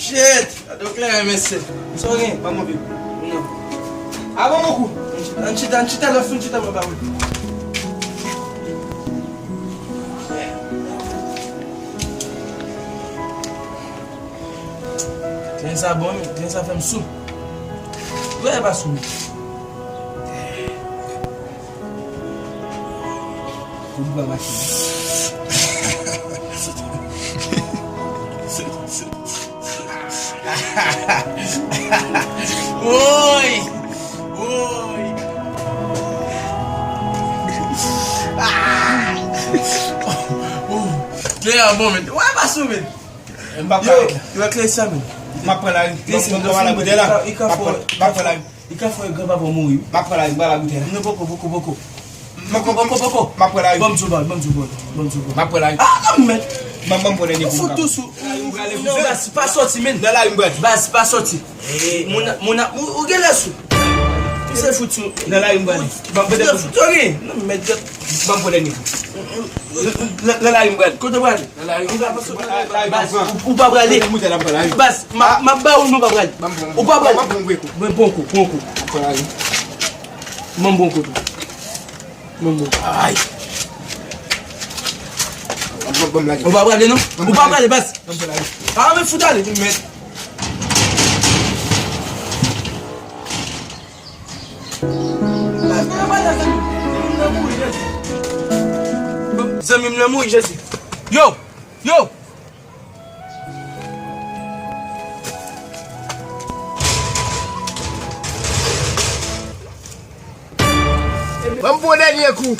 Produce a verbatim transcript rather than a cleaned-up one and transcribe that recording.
Shit! Gade w kleren, mesye. Sa w gen? Ban m anvi. Non. A, ban m yon kou. Ann chita, ann chita, ann chita, lè w fin chita, mwen ba ou. Grenn sa bon, men grenn sa fè m sou. Ou wè pa sou, men. Kout bwa mache. Woy! Woy! Ah! Oh, kleren an bon, men. Wè pa sou, men. M p ap Yo, pale. Yo, kleren sa, men. M ap pran lari. Kleren sa, m ap pran lari. M ap pran lari. Li ka fè granpapa w mouri, wi. M ap pran lari, m pral la boutèy la. Non, poko, poko, poko. Poko, poko, poko. M ap pran lari. Ban m di w bagay, ban m di w bagay, ban m di w bagay. M ap pran lari. Ah, men. Ban m, ban m pran dènye kou. Fout tou sou. Ou prale fou. Non, baz, pa sòti, men. Nan lari m prale. Baz, pa sòti. Moun, moun, ou, ou gen lè sou. Ki se fout sou. Nan lari m prale. Ban m pran dènye kou. Fout sou, gen. Non, men, ban m pran dènye kou. Nan, nan lari m prale. Kote w prale? Baz, ou, ou pa prale. Baz, m ap, m ap ba ou, nou pa prale. Ou pa prale. Mwen bon kou, bon kou. Mwen bon kou tou. Mwen bon kou. Ay. Ou pa prale, non? Ou pa prale, baz. A, men fout ale, men. Zanmi m nan mouri, Jezi. Yo! Yo! Ban m pran dènye kou.